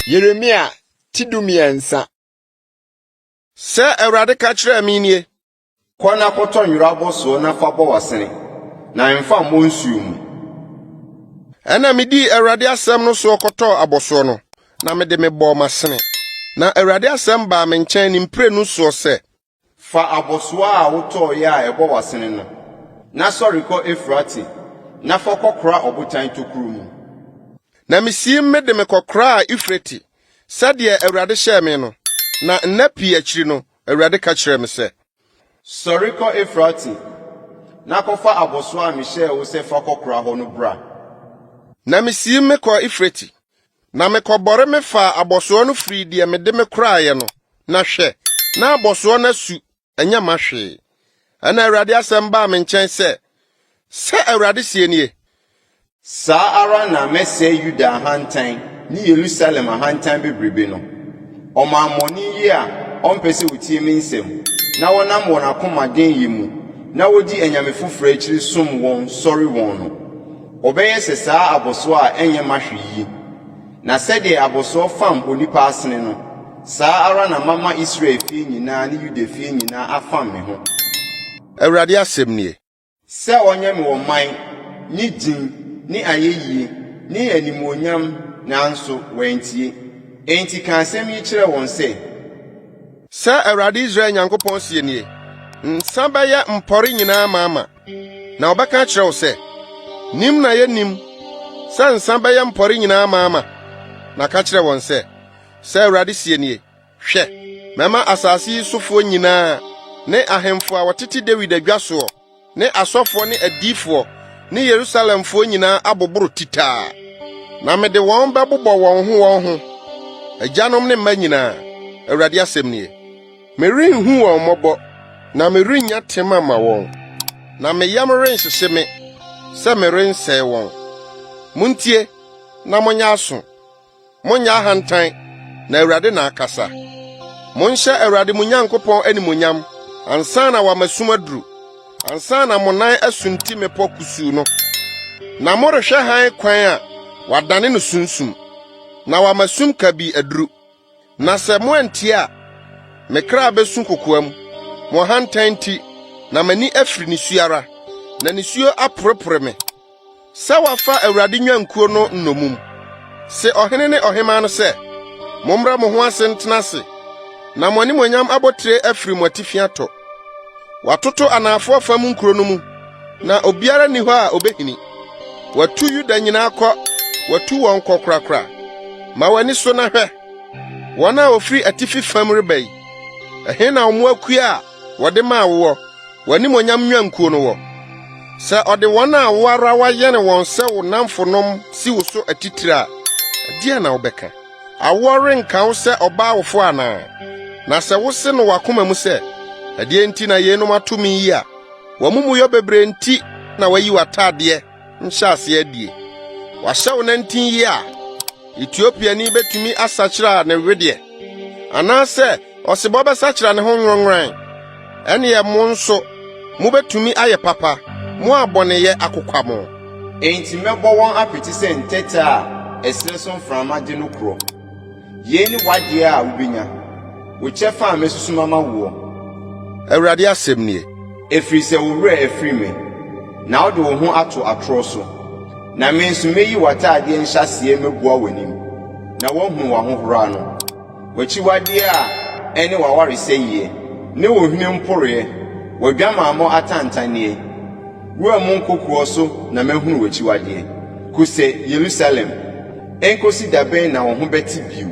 Yeremia ti 13. Sɛ Awurade ka kyerɛɛ me nie. Kɔ na kɔtɔ nwera abɔsoɔ na fa bɔ w'asene, na mfa mmɔ nsuo mu. Ɛnna midii Awurade asɛm no soɔ kɔtɔɔ abɔsoɔ no, na mede mebɔɔ m'asene. Na Awurade asɛm baa me nkyɛn ne mprenu soɔ sɛ. Fa abɔsoɔ a wotɔeɛ a ɛbɔ w'asene no, na sɔre kɔ Eufrate, na fa kɔkora ɔbotan tokuro mu. Na misiim mede mekɔkoraa Eufrate, sɛdeɛ Awurade hyɛɛ me no. Na nna pii akyiri no, Awurade ka kyerɛɛ me sɛ. Sɔre kɔ Eufrate, na kɔfa abɔsoɔ a mehyɛɛ wo sɛ fa kɔkora hɔ no bra. Na misiim mekɔɔ Eufrate, na mekɔbɔre mefaa abɔsoɔ no firii deɛ mede mekoraeɛ no, na hwɛ, na abɔsoɔ no asu, ɛnyɛ ma hwee. Ɛnna Awurade asɛm baa me nkyɛn sɛ, Sɛ Awurade seɛ nie, Saa ara na mɛsɛe Yuda ahantan ne Yerusalem ahantan bebrebe no. Ɔmammɔne yi a ɔmpɛ sɛ otie me nsɛm, na wɔnam wɔn akoma denyɛ mu na wodi anyame foforo akyiri som wɔn sɔre wɔn no, wɔbɛyɛ sɛ saa abɔsoɔ a ɛnyɛ ma hwee yi. Na sɛdeɛ abɔsoɔ fam onipa asene no, saa ara na mama Israel fie nyinaa ne Yuda fie nyinaa afam me ho. Awurade asɛm nie. Sɛ wɔnyɛ me ɔman, ne din, ne ayeyie, ne animuonyam, nanso wɔantie. Enti ka asɛm yi kyerɛ wɔn sɛ. Sɛ Awurade Israel Nyankopɔn seɛ nie, Nsa bɛyɛ mpɔre nyinaa maama, na wɔbɛka akyerɛ wo sɛ, Nim na yennim sɛ nsa bɛyɛ mpɔre nyinaa maama. Na ka kyerɛ wɔn sɛ, Sɛ Awurade seɛ nie, Hwɛ, mɛma asase yi sofoɔ nyinaa ne ahemfo a wɔtete Dawid adwa soɔ ne asɔfoɔ ne adiyifoɔ ne Yerusalemfoɔ nyinaa aboboro titaa, na mede wɔn bɛbobɔ wɔn ho wɔn ho, agyanom ne mma nyinaa, Awurade asɛm nie. Merenhu wɔn mmɔbɔ, na merennya tema mma wɔn, na me yam renhyehye me sɛ merensɛe wɔn. Muntie na monyɛ aso. Monnyɛ ahantan, na Awurade na akasa. Monhyɛ Awurade mo Nyankopɔn animuonyam ansa na wama sum aduru, ansa na mo nan asunti mmepɔ kusuu no. Na morehwɛ hann kwan a wadane no sunsum, na wama sum kabii aduru. Na sɛ moantie a, me kra besu kokoam, mo ahantan nti, na m'ani afiri nisuo ara, na nisuo aporepore me. Sɛ wɔafa Awurade nnwankuo no nnommum. Se ɔhene ne ɔhemmaa no sɛ, Mommrɛ mo ho ase ntena ase, na mo animuonyam abotire afiri mo atifi atɔ. Wɔatoto anafoɔ fam nkuro no mu, na obiara nni hɔ a obehini. Wɔatu Yuda nyinaa kɔ, wɔatu wɔn kɔ korakora. Ma w'ani so na hwɛ, wɔn a wɔfiri atifi fam reba yi. Ɛhe na wo mmoakuo a wɔde maa woɔ, w'animuonyam nnwankuo no wɔ? Sɛ ɔde wɔn a wo ara woayɛne wɔn sɛ wo nnamfonom si wo so atitire a, ɛdeɛn na wobɛka? Awoɔ renka wo sɛ ɔbaa wofo anaa? Na sɛ wose no w'akoma mu sɛ, Ɛdeɛn nti na yeinom ato me yi a, w'amumuyɔ bebree nti na wɔayi w'atadeɛ nhyɛaseɛ adie. Wɔahyɛ wo nantin yi a, Etiopiani betumi asakyera ne wedeɛ? Anaasɛ ɔsebɔ bɛsakyera ne ho nworonnworan? Ɛnneɛ mo nso mobɛtumi ayɛ papa, mo a bɔneyɛ akokwa mo. Enti mɛbɔ wɔn apete sɛ ntɛtɛ a ɛserɛ so mframa de no korɔ. Yei ne w'adeɛ a wobɛnya, wo kyɛfa a masusu mama woɔ. Awurade asɛm nie. Ɛfiri sɛ wo werɛ afiri me, na wode wo ho ato atorɔ so. Na me nso mɛyi w'atadeɛ nhyɛaseɛ mabua w'anim, na woahunu w'ahohora no. W'akyiwadeɛ a ɛne w'awaresɛeɛ, ne wo hwene mporeɛ, w'adwamammɔ atantanneɛ. Wura mu nkokoɔ so na mahunu w'akyiwadeɛ. Kosɛ Yerusalem, ɛnkɔsi da bɛn na wo ho bɛte bio?